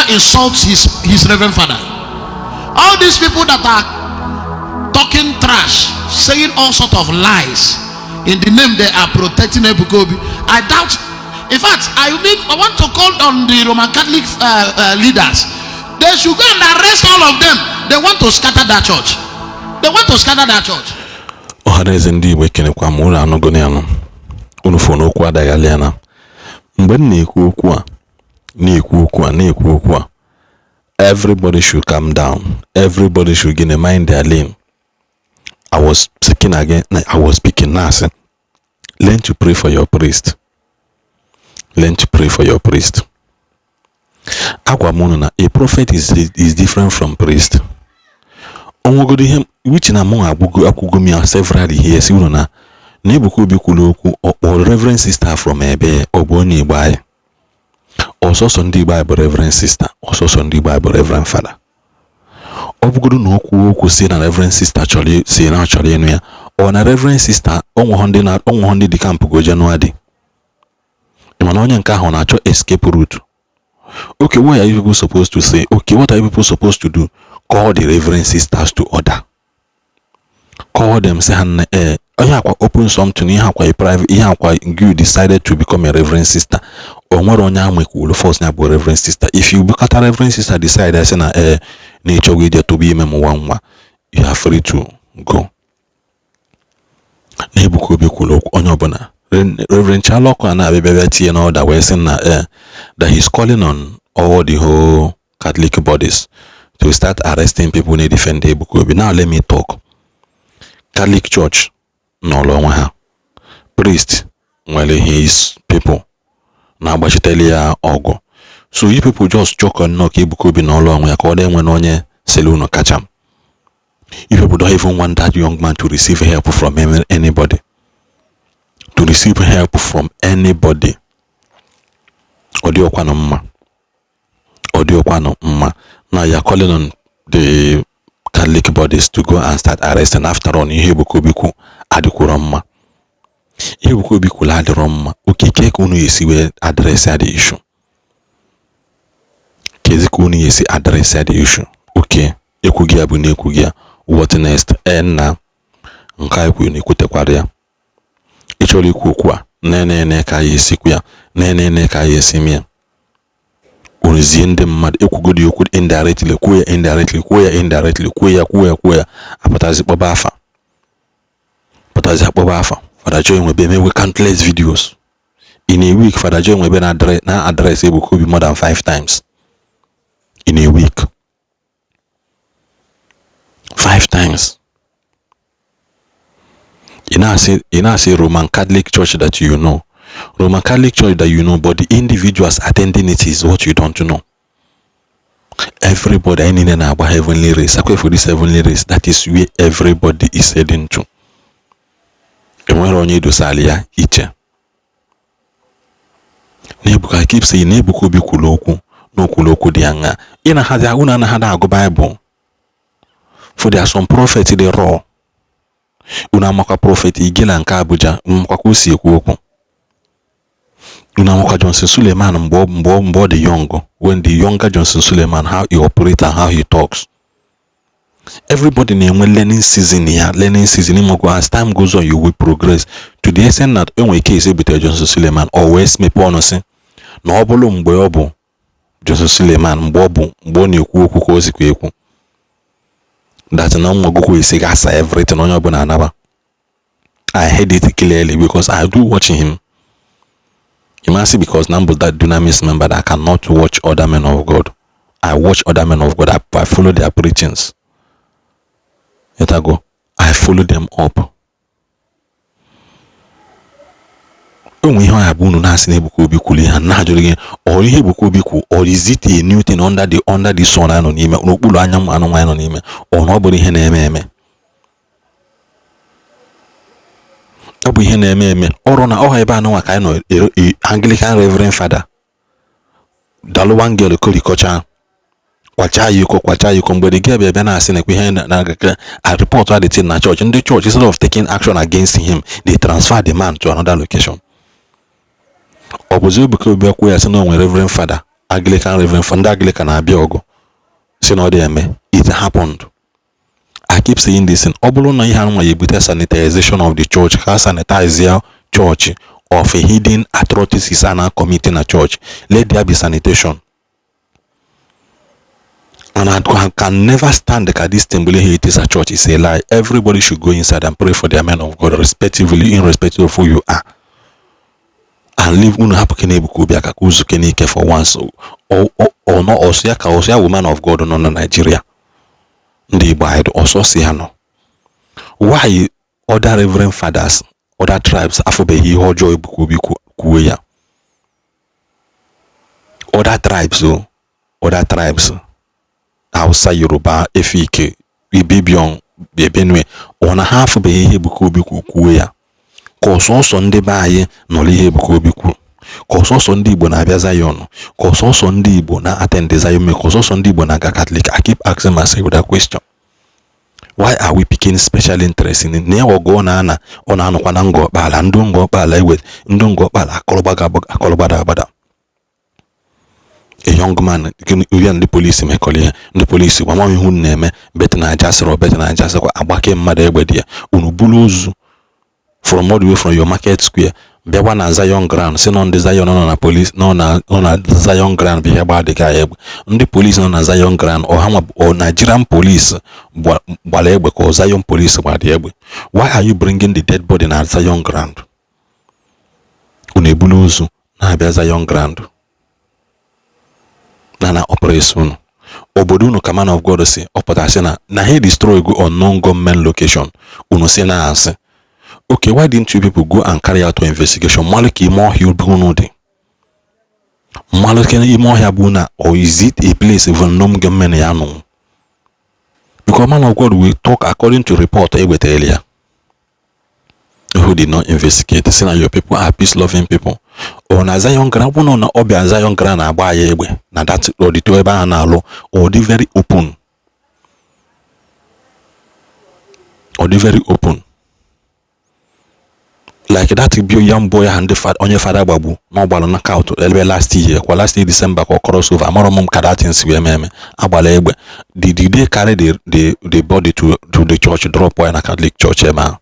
insult his reverend father. All these people that are talking trash, saying all sort of lies in the name they are protecting Ebuka Obi, I doubt. In fact, I mean, I want to call on the Roman Catholic leaders. They should go and arrest all of them. They want to scatter that church. They want to scatter that church. Ọhaneze ndị Igbo, ekenekwa m unu. Anụgona ya nụ unu fụ n'okwu adaghalị ya na mgbe m na-ekwu okwu a, na-ekwu okwu a, na-ekwu okwu a. Everybody should calm down. Everybody should gịnị? Mind their lane. I was speaking again. I was speaking na-asị, learn to pray for your priest. Learn to pray for your priest. Agwa m unu na a prophet is different from priest. Onwegodo ihe which na mụ agwụgo akwụgo m ya several years unu na Ebuka Obi kwuru okwu ọkpọ reverend sister from ebe ọ bụ onye Igbo anyị. Ọsọsọ ndị Igbo anyị bụ reverend sister, ọsọsọ ndị Igbo anyị bụ reverend father. Ọ bụgodo na okwu okwu si na reverend sister chọrọ si na chọrọ ịnụ ya, ọ na reverend sister onweghọ ndị na onweghọ ndị dị camp go January, mana onye nke ahụ na-achọ escape route. Okay, what are you people supposed to say? Okay, what are you people supposed to do? Call the reverend sisters to order. Call them, say ha na onye akwa open something, ihe akwa private, ihe akwa you decided to become a reverend sister. O nwere onye ahụ ekwuru first ya bụ reverend sister. If you bukata reverend sister, decide sị na na ịchọgo ije tụba ime mụwa nwa, you are free to go. Na Ebuka Obi kwuru okwu, onye ọbụla Reverend Chalọkụ a na-abịa bịa tinye n'ọda wee sị na that he's calling on all the whole Catholic bodies to start arresting people na-defend Ebuka Obi. Now let me talk. Catholic Church nọrọ onwe ha. Priest nwere his people na-agbachitele ya ọgụ. So you people just chọkọ nnọọ ka Ebuka Obi n'ọlụ onwe ya ka ọ na-enwe na onye sịrị unu kacha. You people don't even want that young man to receive help from anybody, to receive help from anybody. Ọ dị ọkwanụ mma, ọ dị ọkwanụ mma. Now you are calling on the Catholic bodies to go and start arresting. After all, ihe Ebuka Obi kwu adịkwuro mma. Ihe Ebuka Obi kwuru adịrọ mma. Okike ka unu esi wee address the issue, kezi ka unu esi address the issue? Okay, ekwughị ya bụ na ekwughị ya. What next? Ee nna, nke a ekwuru na ekwutekwara ya. Ị chọrọ ikwu okwu a nene ka ya esikwu ya nene ka ya esi mie ozie ndị mmadụ. Ekwugodi okwu indirectly, kwuo ya indirectly, kwuo ya indirectly, kwuo ya, kwuo ya, kwuo ya, apụtazi kpọba afa, pụtazi akpọba afa. Fada Joe Nwebe emewe countless videos in a week. Fada Joe Nwebe na address Ebuka Obi more than five times in a week, five times. Ị na-asị Roman Catholic Church that you know, Roman Catholic Church that you know, but the individuals attending it is what you don't know. Everybody, anyị niile na-agba heavenly race. Akwa for this heavenly race, that is where everybody is heading to. Enwere onye edosala ya iche. Na-Ebuka, I keep saying, na Ebuka Obi kwuru okwu na okwuru okwu dị aṅa. Ị na-ahazi unu anaghị agụ Bible, for there are some prophets dị raw. Unu amakwa prophet Igela nke Abuja, makwa ka o si ekwu okwu. Unu amakwa Johnson Suleman mgbe ọ dị young, when the younger Johnson Suleman, how he operate and how he talks. Everybody na-enwe learning season ya, learning season. Ịmụgo, as time goes on, you will progress to the extent that enwere case ebutere Johnson Suleman, o wee mepee ọnụ sị na ọ bụrụ mgbe ọ bụ Johnson Suleman, mgbe ọ bụ mgbe ọ na-ekwu okwu ka o sikwa ekwu that na nwagokwu esi gasa everything, onye ọbụla anaba. I heard it clearly because I do watch him. Imasi, because na that Dunamis member that I cannot watch other men of God. I watch other men of God. I follow their preachings. Go. I follow them up. Enwe ihe ọ ya bụ unu na-asị na Ebuka Obi kwuru ihe na-ajụrụ gị, ọ ihe Ebuka Obi kwu, or is it a new thing under the sun anọ n'ime, n'okpuru anyanwụ anụ nwaanyị nọ n'ime? Ọ na ọ bụrụ ihe na-eme eme, ọ bụ ihe na-eme eme. Ọrụ na ọha ebe anụnwa ka anyị nọ. Anglican Reverend Father Dalụwangel korikọcha, kwachaa ya iko, kwachaa ya iko. Mgbe the girl bịa bịa na-asị na ekwe ihe na a report the thing na church, ndị church, instead of taking action against him, they transfer the man to another location. Ọ bụzi Ebuka Obi kwuo ya sị na o nwere Reverend Father Anglican Reverend ndị Anglican na-abịa ọgụ si na ọ dị eme. It happened. I keep saying this thing. Ọ bụrụ na ihe anụnwa ya ebute sanitization of the church, ka sanitize ya church of a hidden atrocities a na-commit na church, let there be sanitation. And I can never stand ka this thing believe it is a church is a lie. Everybody should go inside and pray for their men of God, respectively, irrespective of who you are. And leave unu hapụ kene Ebuka Obi aka ka uzuke n'ike for once. Ọ nọ ọsọ ya ka ọsọ ya woman of God nọ na Nigeria. Ndị Igbo anyị ọsọ si ya nọ. Why other reverend fathers, other tribes afụbeghị ihe ọjọọ Ebuka Obi kwuo ya? Other tribes o, other tribes, Hausa, Yoruba, Efik, Ibibion, Benue, ọ na ha afụbeghị ihe Ebuka Obi kwuo ya? Ka ọsọsọ ndị be anyị nọrọ ihe Ebuka Obi kwuru, ka ọsọsọ ndị Igbo na-abịa Zion, ka ọsọsọ ndị Igbo na-attend Zion, ka ọsọsọ ndị Igbo na-aga Catholic. I keep asking myself that question. Why are we picking special interest in na ọgụ ọ na-ana ọ na-anọkwa na Ngor Okpala? Ndị Ngor Okpala ewe ndị Ngor Okpala akọrọgbada agbada. A young man ya ndị polisi mekọrọ ihe, ndị polisi gwa nwa ihu na-eme bet na aja sịrị bet na aja sịkwa agbake mmadụ egbe dị ya. Unu buru ozu from all the way from your market square bịakwa na Zion ground, si nọ ndị Zion nọ na police nọ na Zion ground bịa gbaa dịka egbe. Ndị polisi nọ na Zion ground, ọ ha ọ Nigerian police gbara egbe ka ọ Zion police gbara egbe? Why are you bringing the dead body na Zion ground? Unu ebulu ozu na-abịa Zion ground na oppress unu obodo unu. Ka man of God si ọ pụtara sị na ha destroy go unknown government location, unu si na asị. Okay, why didn't you people go and carry out your investigation, malụ ka ime ọhịa unu dị, mmalụ ka ime ọhịa bụ na, or is it a place unknown government ya nọ? Because man of God will talk according to report ewetara ya. Who did not investigate? Say na your people are peace loving people. Ọ na Zion ground bụ na ọ bịa Zion ground na-agba ya egbe na that ọdịtọ ebe a na-alụ, ọ dị very open, ọ dị very open like that. Bio young boy ahụ ndị onye fada gbagbu na ọgbara knockout ebe last year kwa, last year December, ka ọ cross over. Amarọ m ka that thing si wee mee agbara egbe. Did they carry the body to the church, drop ya na Catholic church ebe ahụ?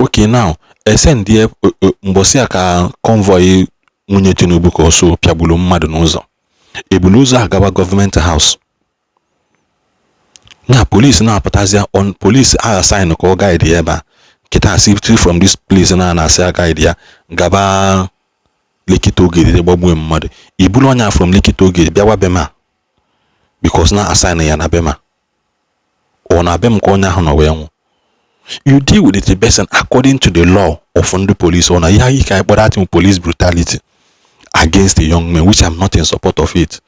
Okay, now esend mgbọsị a ka convoy nwunye Tinubu ka ọsọ pịagburu mmadụ n'ụzọ, ebulu ụzọ agaba government house na police na-apụtazi on police assign ka ọ guide ya ebe a kịta si from this place na na-asị guide ya gaba Lekki Toll Gate gbagbuo mmadụ. Ibulu ọnya from Lekki Toll Gate bịawa Bema because na assign ya na Bema, ọ na be m ka onye ahụ nọ wee nwụ. You deal with the person according to the law of ndị police. Ọ na ihe anyị ka anyị kpọrọ that police brutality against the young men, which I'm not in support of it.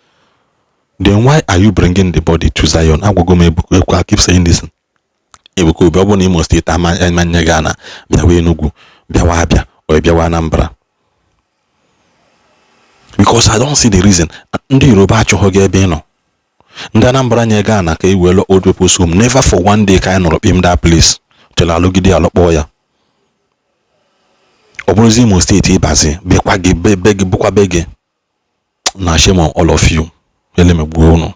Then why are you bringing the body to Zion? Agwago m Ebuka ekwe. I keep saying this. Ebuka Obi, ọ bụ na Imo State ama nye gị na bịawa Enugu, bịawa Abia, or bịawa Anambra, because I don't see the reason. Ndị Yoruba achọghị gị ebe ị nọ. Ndị Anambra nye gaa na ka e wee old people's home. Never for one day ka anyị nọrọ kpim that place till alụgide alụkpọ ya. Ọ bụrụzi Imo State ịbazi bekwa gị be gị bụkwa be gị na. Shame on all of you. Elemegbuo unu.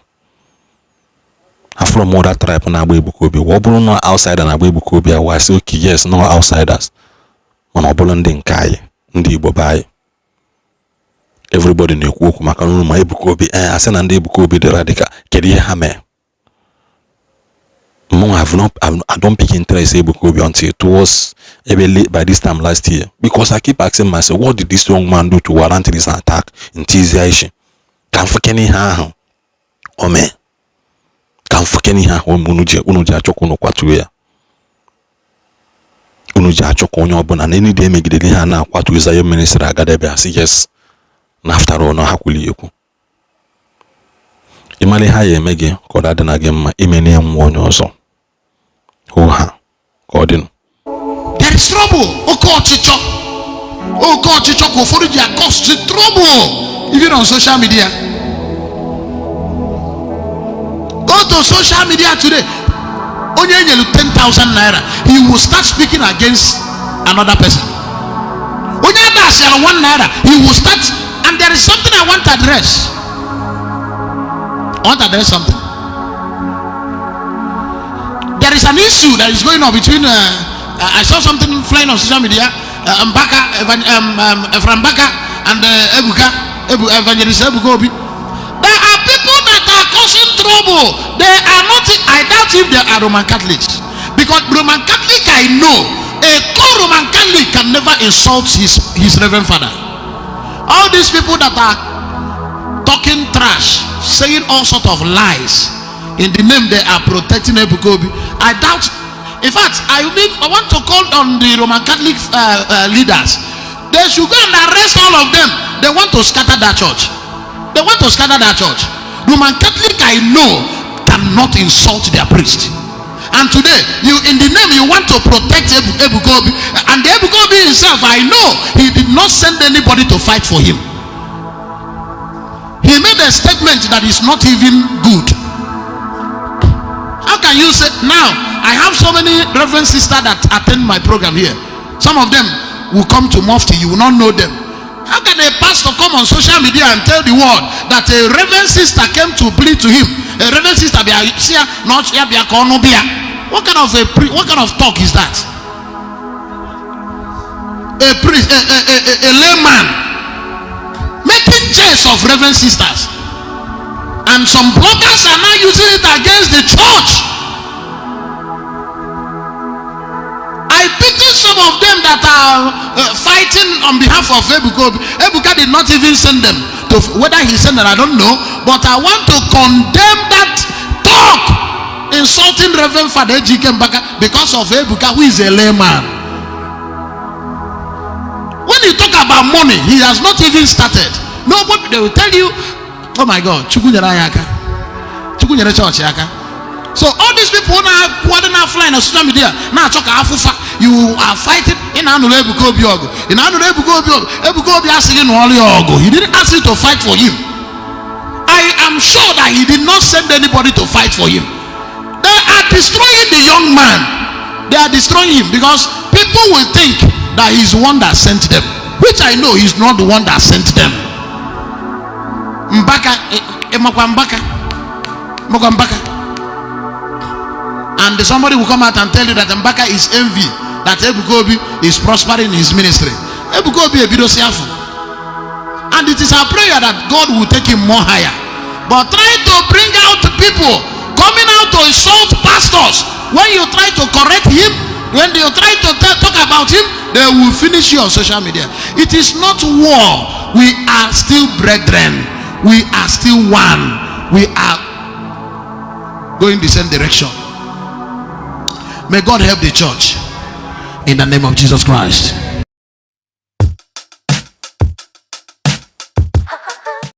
Afro m other tribe na-agba Ebuka Obi. Ọ bụrụ na outsider na-agba Ebuka Obi, awa sị okay, yes, no outsiders, mana ọ bụrụ ndị nke anyị, ndị Igbo be anyị, everybody na-ekwu okwu maka unu ma Ebuka Obi. Ee, asị na ndị Ebuka Obi dị radical. Kedu ihe ha mee? Mụ have not, I don't pick interest Ebuka Obi until towards ebe late by this time last year, because I keep asking myself, what did this young man do to warrant this attack? Ntizi ishi ka mfekene ihe ahụ o mee, ka mfekene ihe ahụ unu ji achọ ka unu kwatuo ya, unu ji achọ ka onye ọbụla na enyi dị emegidere ihe a na-akwatu Zion Ministry agadebe asị yes na after all na ha kwuli ekwu. Ịmara ihe a ya eme gị ka ọ dị na gị mma ime na nwa onye ọzọ hụ ha ka ọ dị. There is trouble. Oke ọchịchọ, oke ọchịchọ ka ụfọdụ ji cause trouble even on social media. Go to social media today, onye enyelu 10,000 naira, he will start speaking against another person. Onye adasịara 1 naira, he will start, and There is something I want to address. I want to address something. There is an issue that is going on between. I saw something flying on social media. Mbaka, Ephraim Mbaka, and Ebuka, Evangelist Ebuka Obi. There are people that are causing trouble. They are not. I doubt if they are Roman Catholics, because Roman Catholic, I know, a co-Roman Catholic can never insult his Reverend Father. All these people that are talking trash, saying all sort of lies in the name they are protecting Ebuka Obi. I doubt. In fact, I want to call on the Roman Catholic leaders. They should go and arrest all of them. They want to scatter that church. They want to scatter that church. Roman Catholic, I know, cannot insult their priest. And today, you in the name you want to protect Ebuka Obi, and the Ebuka Obi himself, I know, he did not send anybody to fight for him. He made a statement that is not even good. How can you say now? I have so many reverend sisters that attend my program here. Some of them will come to Mufti, you will not know them. How can a pastor come on social media and tell the world that a reverend sister came to plead to him? A reverend sister, what kind of a what kind of talk is that? A priest, a layman making jest of reverend sisters, and some bloggers are now using it against the church. I pity some of them that are fighting on behalf of Ebuka Obi. Ebuka did not even send them to, whether he sent them, I don't know, but I want to condemn that talk insulting Reverend Father Ejike Mbaka because of Ebuka, who is a layman. When you talk about money, he has not even started. Nobody, they will tell you, oh my God, Chukwu nyere anyị aka. Chukwu nyere church aka. So all these people now now flying on social media now talk afufa. You are fighting in anụrụ Ebuka Obi ọgụ. In anụrụ Ebuka Obi ọgụ. Ebuka Obi asịghị na ọlụ ya ọgụ. He didn't ask you to fight for him. I am sure that he did not send anybody to fight for him. They are destroying the young man. They are destroying him because people will think that he's the one that sent them, which I know he's not the one that sent them. Mbaka, Mbaka, Mbaka. And somebody will come out and tell you that Mbaka is envy, that Ebuka Obi is prospering in his ministry. Ebuka Obi ebidosi afọ. And it is our prayer that God will take him more higher. But try to bring out people coming out to insult pastors. When you try to correct him, when you try to talk about him, they will finish you on social media. It is not war. We are still brethren. We are still one. We are going the same direction. May God help the church in the name of Jesus Christ.